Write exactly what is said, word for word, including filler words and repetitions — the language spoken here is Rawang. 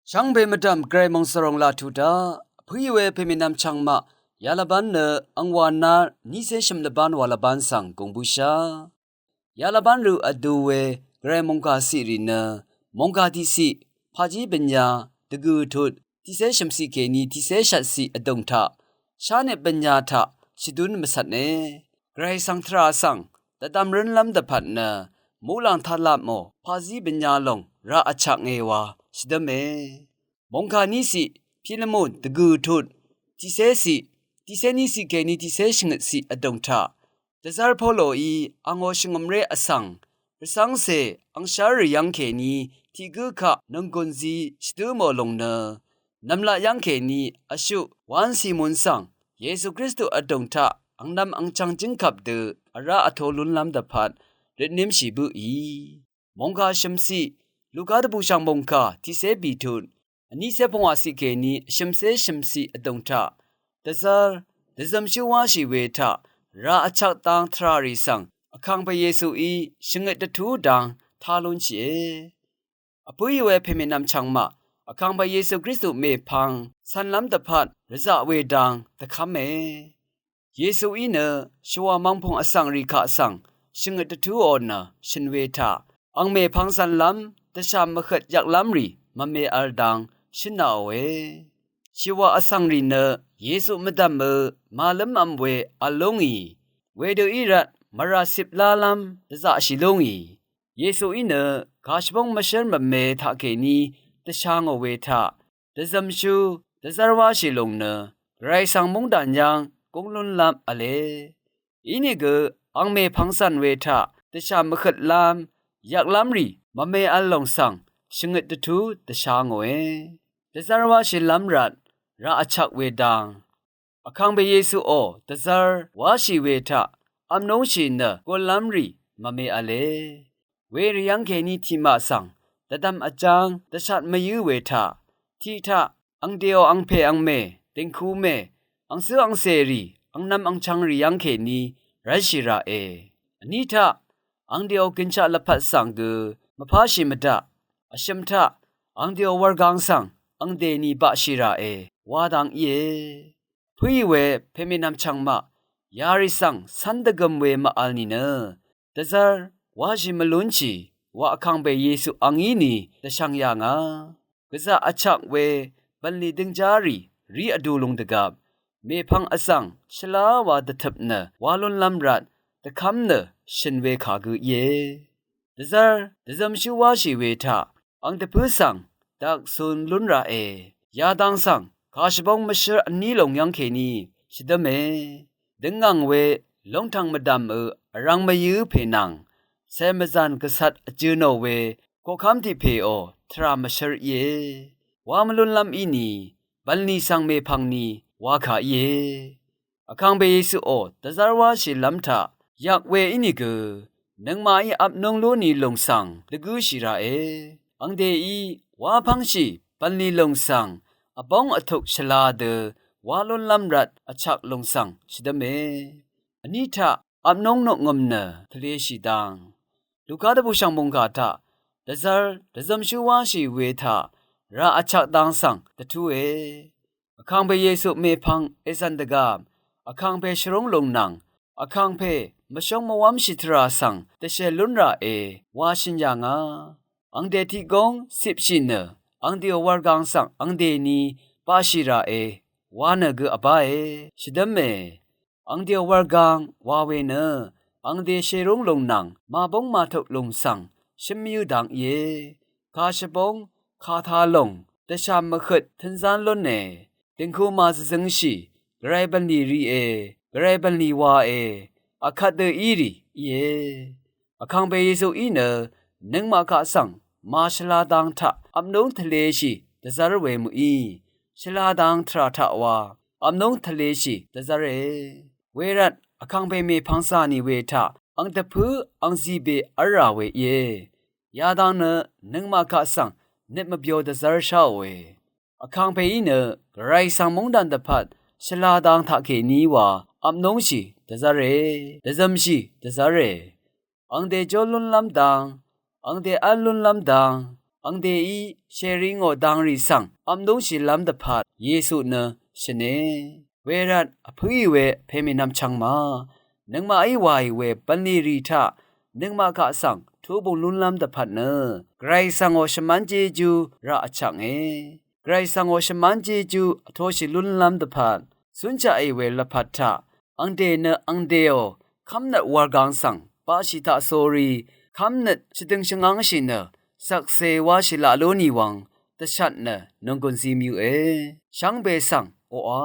Shvngbe mvdv̀m Gvray mòngsvròng laq tuq daq, vpǿì we pèmènvm chvngmaq, yalvbán nø, angwà nar, nícé shø̀m lvbán wà lvbán svng gùng bǿshá. Yalvbán rø vdu we, Gvray mòngkà ciq rì nø, mòngkà tiqciq, pàjí bvnya, dvgø̀ tut, tiqcé shø̀mciq kèní tiqcé shvtciq vdùng taq, shánøt bvnya taq, shvdún mvcvtne. Gvray svng tvrà svng, dvdvm rǿnlv́m dvpvt nø, muqlàng taq lapmò, pàzí bvnya lòng, raq vchak nge wa, shvdǿme. Mòngkà níciq, Pilemon, dvgø̀ tut, tiqcé ciq, tiqcé níciq kèní tiqcé shvngøtciq vdùng taq, dvzv́r Poloí, angò shvngø̀mré vsvng, rvcv́ngcè, angshv́r rì yv́ng kèní, tiq gǿ kaq, nònggùn zi, shvdǿ mò lòng nø, nv̀mlat yv́ng kèní, vshuq, wán Simon svng, Yesu Kristu vdùng taq, angnvm angchvng jǿngkvp dø, vrá vtō lúnlv́m dvpvt, røtnímshì bǿì. Mòngkà shø̀mciq, Luka dvbùshv̀ng mòngkà, tiqcé bìtut, vnícé pungwàciq kèní, vshø̀mcé shø̀mciq vdùng taq, dvzv́r, dvzømshú wáshì we taq, raq vchak dang tvrà rì svng, vkàngpè Yesuí, shvngøt dvtú dang, tá lúnshìe. Vpǿì we pèmènvm chvngmaq, vkàngpè Yesu Kristu mèpvng, cv̄nlv́m dvpvt, rvzaq we dang, dvkv́me. Yesuí nø, shvwà mvngpùng vsvng rì kaq svng, shvngøt dvtúò nø, shø̀n we taq, ang mèpvng cv̄nlv́m, dvshà mvhøt yvklv́m rì, mvme v̄l dang, shǿnāòe. Shvwà vsvng rì nø, Yesu mvdv̀mø, màlǿmv̄m we, v̄l lúngì. Wedø í rvt, mvrà cip lálv́m, dvzaqshì lúngì. Yesuí nø, kàshvbóng mvshǿr mvme taqkèní, dvsha ngò we taq, dvzømshú, dvzv́r wáshì lòng nø, Gvray svng móngdàn yv́ng, gúng lúnlv́m v̄le. Inìgø, ang mèpvng cv̀n we taq, dvshà mvhøtlv́m, yvklv́m rì, mvme v̄l lòng svng, shvngøt dvtú, dvsha ngòe. Dvzv́r wáshìlv́m rvt, raq vchvk we dang. Vkàngpè Yesuò, dvzv́r, wáshì we taq, vpnúngshì nø, gullv́m rì, mvme v̄le. Werì yv́ng kèní tiqmaq svng, dvdvm vjáng, dvshat mvyǿ we taq, tiq taq, angdèò angpè angmè, dìngkumè, angcǿ angcèrì, angnv̄m angchv̄ngrì yv́ng kèní, rv́lshì ràe. Vní taq, angdèò gø̀nshaq lvpat svng gø, mvpáshì mvdaq, vshø̀m taq, angdèò wurgang svng, angdèni baqshì ràe, wa dang íe. Vpǿì we, pèmènvm chvngmaq, yarì svng, cv́n dvgøm we mvvl nìnø, dvzv́r, wáshì mvlúnshì, wa vkàngpè Yesu angí ni, dvshvng yà ngà. Gvzà vchvk we, bv̀nlì døngjá rì, rí vdu lung dvgvp, mèpvng vzv̀ng, shvlá wa dvtøp nø, wá lúnlv́m rvt, dvkv́m nø, shø̀n we kà gø íe. Dvzv́r, dvzømshú wáshì we taq, ang dvpǿ svng, dvksun lún ràe, yadang svng, kàshvbóng mvshǿr vní lòng yv́ng kèní, shvdǿme. Døngngàng we, lóngtvng mvdv̀mø, vrvng mvyǿ pè nvng, cè mvzàn gvcvt vjø̄ nò we, koqkv́m tiq pèò, tvrà mvshǿr íe. Wá mvlúnlv́m í ni, bv̀nlì svng mèpvng ni, wa kà íe. Vkàngpè Yesuò, dvzv́r wáshìlv́m taq, yvk we ínìgø, nøngmaqí vpnúng lú ni lùng svng, dvgǿshì ràe. Angdèí, wá pv́ngshì, bv̀nlì lùng svng, vbóng vtuk shvla dø, wá lúnlv́m rvt, vchvk lùng svng, shvdǿme. Vní taq, vpnúng nukngø̀m nø, tvleshì dang. Luka dvbùshv̀ng mòngkà taq, dvzv́r, dvzømshú wáshì we taq, raq vchvk dang svng, dvtúe. Vkàngpè Yesu mèpvng èzv̀n dvgvp, vkàngpè shvrúng lùng nvng, vkàngpè mvshóng mvwv́mshì tvrà svng, dvshè lún ràe, wa shø̀n yà ngà. Angdè tiq góng, cipshì nø, angdèò wurgang svng, angdèni, baqshì ràe, wa nø gø vbáe, shvdǿme. Angdèò wurgang, wa we nø, angdè shèrúng lùng nvng, màbóng màtuk lùng svng, shǿn mvyǿ dang íe. Kàshvbóng, kàtā lòng, dvshà mvhøt, tø̄nzán lúne, dìngku màzvzøngshì, gvray bv̀nlì riqe, gvray bv̀nlì wae, akvt dø í rì, íe. Vkàngpè Yesuí nø, nøngmaq kaq svng, màshvla dang taq, vpnúng tvleshì, dvzv́r we mø̀í, shvla dang tvrà taq wa, vpnúng tvleshì, dvzv́re. Wervt, vkàngpè mèpvng zà nì we taq, ang dvpǿ, ang zìbè v́lrà we íe. Yadang nø, nøngmaq kaq svng, nøt mvbyo dvzv́r sháòe. Vkàngpèí nø, gvray svng móngdàn dvpvt, shvla dang taqkèní wa, vpnúngshì, dvzv́re, dvzømshì, dvzv́re. Angdè jó lúnlv́m dang, angdè v́l lúnlv́m dang, angdèí shèrí ngò dangrì svng vm lúngshìlv́m dvpvt Yesu nø shø̀ne. Wervt vpǿì we pè mìnvm chvngma nøngmaqí wàì we bv̀nlì rì taq nøngmaq kaq svng tubung lúnlv́m dvpvt nø Gvray svng ò shvmv́n jeju raq vchvknge. Gvray svng ò shvmv́n jeju vtoshì lúnlv́m dvpvt cúnshaqì we lvpat taq angdè nø angdèò kv́mnøt wurgang svng baqshì taqsórí kv́mnøt shvdøng shvngángshì nø shvkse wáshì laq lú nì wvng dvshat nø nònggùn zi myuqe. Shvngbe svng oqà